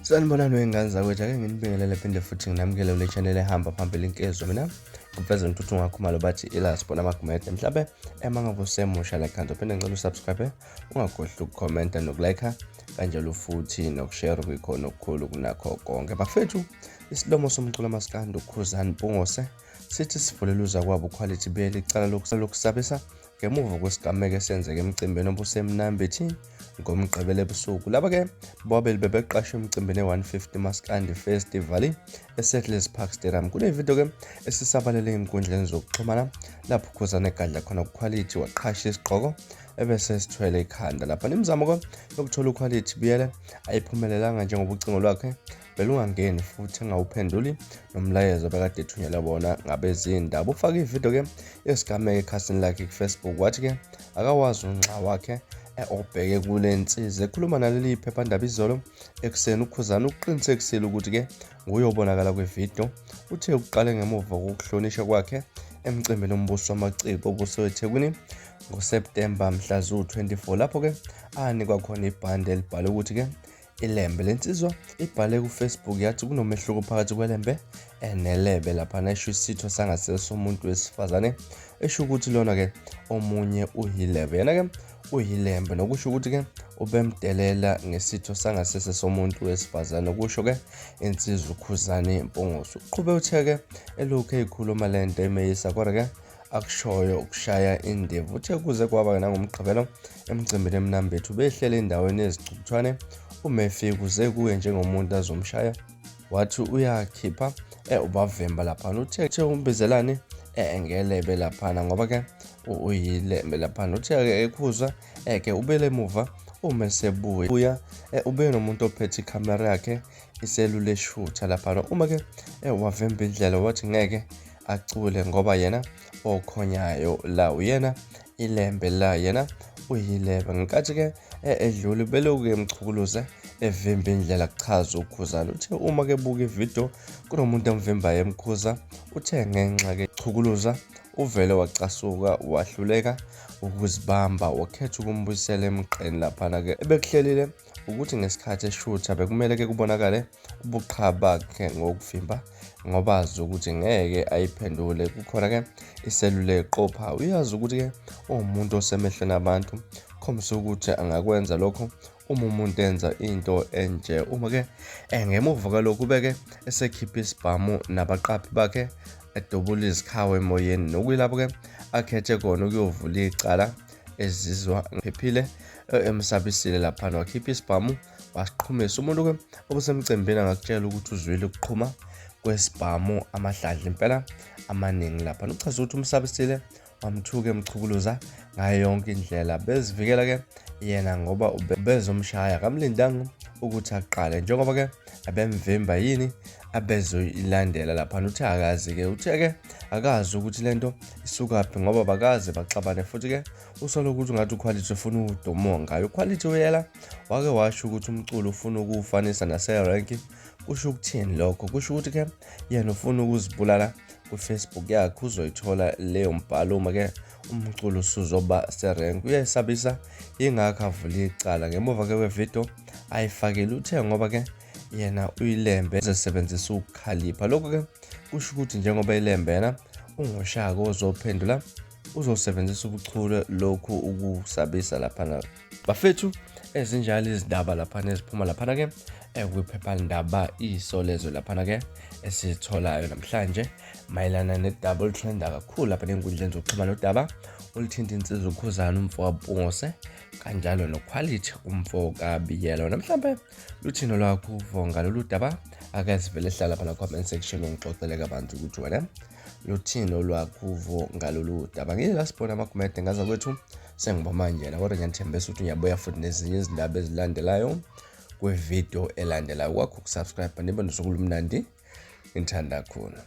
Sanibonani wey'ngane zakwethu, ake nginibingelele phinde futhi nginamukele kule channel ehamba phambili inkezo. Mina ngiveze ngithuthi ungakhumalo bathi ilasibona amagumede mhlabe ema ngabe usemusha la khanzo phinde ngicela usubscribe ungakhohlwa ukukhomenta nokulayikha kanjalo futhi nokushare kuyikhona okukhulu kunakho konke. Bafethu, isilomo somculo maskandi uKhuzani Mpungose sithi sivulela uzakwabo uQuality Biyela icala lokusabisa ngemuva kwesigameko esenzeke emcimbini obuseMnambithi ngoMgqibelo ebusuku. Laba-ke bobabili bebeqashwe emcimbini e-150 Maskandi Festival eSettlers Park Stadium. Kule video-ke esisabalele ey'nkundleni zokuxhumana lapho uKhuzani egadla khona kuQuality waqhasha isigqoko ebese sithwele ikhanda lapha. Nemizamo-ke yokuthola uQuality Biyela ayiphumelelanga njengoba ucingo lwakhe belungangeni futhi engawuphenduli nomlayezo bekade ethunyelwa bona ngabezindaba. Ufake ividiyo-ke yesigameko ekhasini lakhe ku-Facebook wathi-ke akawazi unxa wakhe obheke kule nsizwa. Ekhuluma naleli phephandaba izolo ekuseni uKhuzani ukuqinisekisile ukuthi-ke nguye obonakala kwividiyo. Uthe uqale ngemuva kokuhlonishwa kwakhe emcimbini wombuso wamaciko obuseThekwini ngoSeptemba mhla ziwu-24 lapho-ke anikwa khona ibhande elibhalwe ukuthi-ke iLembe. Le nsizwa ibhale kuFacebook yathi kunomehluko phakathi kweLembe nelebe laphana, esho isitho sangasese somuntu wesifazane, esho ukuthi lona-ke omunye uyilebe, yena-ke uyilembe, nokusho ukuthi-ke ubemdelela ngesitho sangasese somuntu wesifazane, kusho-ke insizwa uKhuzani Mpungose. Uqhube uthe-ke elokhu eyikhuluma le nto emeyisa, kodwa-ke akushoyo ukushaya indiva. Uthe kuze kwaba nangoMgqibelo emcimbini eMnambithi ubehlele endaweni yezicukuthwane uma efika uze kuye njengomuntu azomshaya wathi uyakhipha ubavimba laphana. Uthe umbizelani ngelebe laphana ngoba ke uyilembe laphana. Uthe-ke ekhuzwa ke ubele emuva uma esebuya ube nomuntu ophethe ikhamera yakhe iselula eshutha laphana. Uma ke wavimba indlela wathi ngeke acule ngoba yena okhonyayo la uyena ilembe la yena uyilebe. Ngenkathi ke edlula belokhu emchukuluze evimba indlela, kuchaza uKhuzani. Uthe uma ke buka ividiyo kunomuntu emvimbayo emkhuza. Uthe ngenxa ke chukuluza uvele wacasuka wahluleka ukuzibamba wakhetha ukumbuyisela emgqeni laphana ke. Ebekuhlelile ukuthi ngesikhathi eshutha bekumele ke kubonakale ubuqha bakhe ngokuvimba ngoba azi ukuthi ngeke ayiphendule. Kukhona ke iselula eqopha, uyazi ukuthi ke uwumuntu osemehlweni abantu, khombisa ukuthi angakwenza lokho uma umuntu enza into enje. Uma ke ngemuva kwalokhu ubeke esekhipha isibhamu nabaqaphi bakhe edubula izikhawu emoyeni, nokuyilapho ke akhethe khona ukuyovula icala ezizwa ngiphephile emsabisile laphana wakhipha isibhamu wasiqhumisa. Umuntu-ke obusemcimbini angakutshela ukuthi uzwile ukuqhuma kwesibhamu amahlandla impela amaningi lapha. Uchaza ukuthi umsabisile wamthuka emchukuluza ngayo yonke indlela, bezivikela-ke yena ngoba ubezomshaya, akamlindanga ukuthi aqale njengoba-ke abemvimba yini abezoyilandela laphana. Uthe akazi-ke, uthe-ke akazi ukuthi lento isukaphi ngoba bakaze baxabane futhi-ke usola ukuthi ungathi uQuality ufuna udumo ngayo. UQuality uyela wake washo ukuthi umculo ufuna ukuwufanisa naserenki. Kusho ukuthini lokho? Kusho ukuthi-ke yena ufuna ukuzibulala. KwiFacebook yakhe uzoyithola leyo mbhalo uma-ke umculo usuzoba serenki. Uyayisabisa, yingakho avule icala ngemuva-ke kwevidiyo ayifakile. Uthe ngoba-ke yena uyilembe uzesebenzisa ukukhalipha. Lokho-ke kusho ukuthi njengoba ilembe yena ungoshaka ozophendula uzosebenzisa ubuchule lokhu ukusabisa laphana. Bafethu, ezinjalo izindaba laphana eziphuma laphana-ke kwiphephandaba Isolezwe laphana-ke esitholayo namhlanje mayelana nedaba olutrenda kakhulu lapha nenkundleni zokuxhumana, udaba oluthinta insizwa uKhuzani umfo kaMpungose kanjalo noQuality umfo kaBiyela. Namhlanje luthini lwakho uvo ngalolu daba? Ake sivele hlala lapha comment section ungixoxele kabanzi ukuthi wena luthini olwakho uvo ngalolu daba. Ngike lasibona amagumede ngaza kwethu sengiba manje na, kodwa ngiyanithembisa ukuthi ngiyabuya futhi nezinye izindaba ezilandelayo kwividiyo elandelayo. Kwakho ukusubscribe nibe nosuku olumnandi, ngithanda khona.